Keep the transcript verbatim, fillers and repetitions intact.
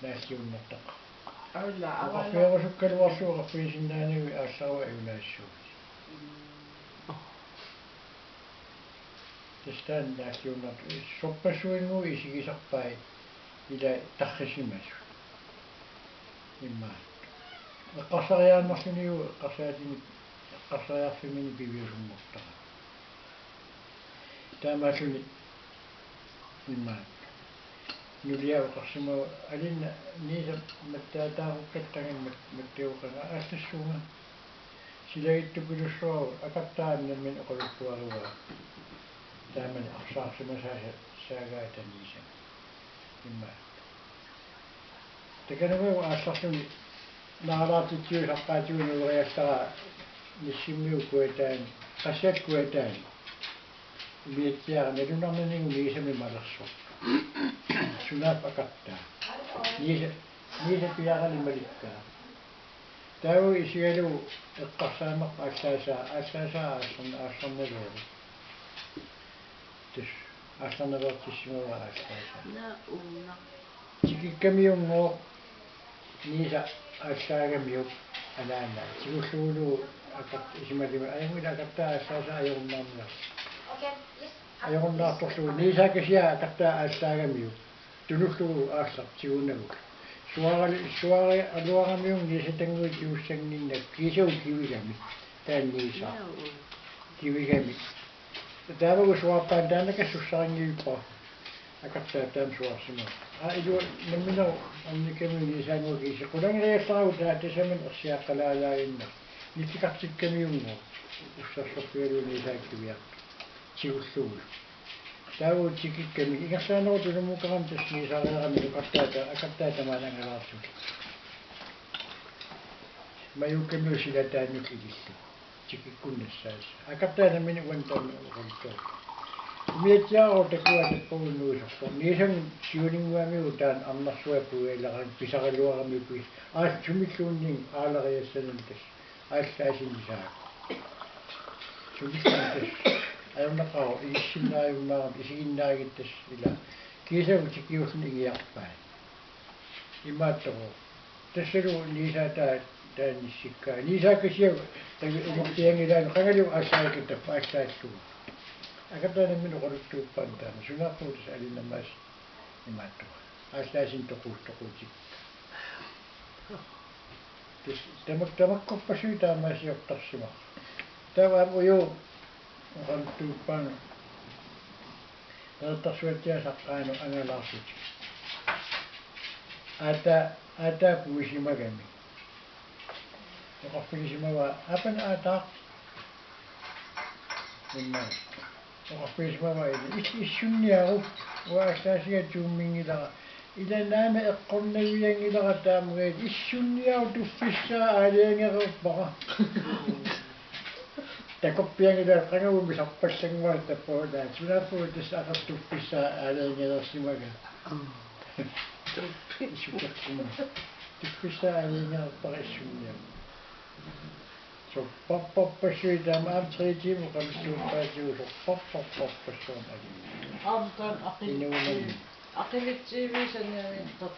naalliunnartaqaaq. Alla, avalla. Oqarfigerusukkaluarlugu oqarfigisinnaanagit aallarua ajunaassuugut. Tassa taanna naalliunnartoq, sorpassuinnguit isigisarpai ila tarrisimasut. Immaqa. Eqqarsariaannarlunilu eqqarsaatini, eqqarsariarfimminni piviusunngortarami. Taamaalluni immaqa. Nulia oqarsimavoq alinna Niisa mattaataarukkatta qanga mat-, mattagukkanga aallassuunga. Silagittupilussuaruk Akertaa nammineq oqaluttuarivaa. Taamani arsaarsimasaasa saagaata Niisa. Immaqa. Takanagooq aallarluni naalaartitsiusaqqaatigut nueriallaraa Nissimmiut kujataani, Qassiallu kujataani. Umiatsiaat nalunarnanigu Niisamik malersoq. Sunaaffa Akertaa. Niisa, Niisa piarali malikkaa. Taava isigalugu eqqarsaammappat aallaasaa, aallaasaa aallarn-, aallarnaveeru. Tassa aallarnaveertissimavaa aallaasaa. Naa, uunga. Tikikkamiunngooq Niisa aallaagamiuk anaanaa. Tigullugulu Aker-, isumalimi ajunngilaq Akertaa aallaasaa ajorunnaarniarlugu. Ajorunnaartorlugu Niisa kisianni Akertaa aallaagamiuk. Tunullugu aallartut tigunagu. Suaarali-, suaarialuaramiuk Niisatannguit tigussannginnakku kiisalu kivigami. Taanna Niisa. Naa, uunga. Kivigami. Taavalu suaarpaat taanna kassussarinngilluinnarpoq. Akertaa taama suaarsimavoq. Aa, ilua nammineq ornikkamiuk Niisaannguaq kiisa. Qulangeriallaragu taava tasamani ersiaqqalaalaaginnarpoq. Nillikartikkamiunngooq. Ussarsorfigalugu Niisaa kiviartoq. Tigullugulu. Taava tikikkamik. Ingerlaannaq tunummukarami tassa Niisareerami nukartaata, Akertaa tamaani angalaarluni. Majukkamiuk silataannullu ilillugu. Tikikkunnik nassaassaaq. Akertaa nammineq uannut taama oqaluttuarpoq. Umiatsiaaraq takuaa tappagunnuisorpoq. Niisami siuninnguamiuk taanna arnarsuaq puigalerami pisaraluarami pis-, aa, sumilluunniit aalariassanani tassa. Aallaasinni saakku. Sumilluunniit tassa. Ajornaqaaq igissinnaajunnaarami isiginnaagittut tassa ila. Kiisalu tikiulluni ingiarpai. Imaattoq. Tassalu Niisa taa-, taanna nissikkaa. Niisa kisianni taava uummarpianngilaat qangali aallaagikkappat aallaallugu. Akertaa nammineq oqaluttuuppaat taanna. Sunaaffa tassa alinnamaas imaattoq. Aallaasinni toqu-, toqutikka. Tassa tamak-, tamakkorpassuit taamaasiortarsimavoq. Taava aamma uju oqaluttuuppaanga. Qeqertarsuatsiaat saqqaanut angalaarlutik. Aataa, aataa puisimagami. Oqarfigisimavaa, "Aap, aataaq." Immaqa. Oqarfigisimavaa, "Is-, issunniaruk. Uanga aallaasiga tuumminngilara. Ila naana eqqornavianngilara taamaaga. Issunniaruk, tuffissaa aalajangereerpara." Takorpianngilara qanga uumi sarpallannguaq tappavaa. Sunaaffa tassa aqagu tuffissaa aalajangereersimagaa. Isukakkuma. Tuffissaa aalajangereerpara issunniaruk. Sorpassuarpassuit taama aamma tre timer oqaluttuuppaatigut sorpassuarpassuarnik alinni. Aamma taanna aqi-, inuunami. Aqilitsiivi sanianiittoq.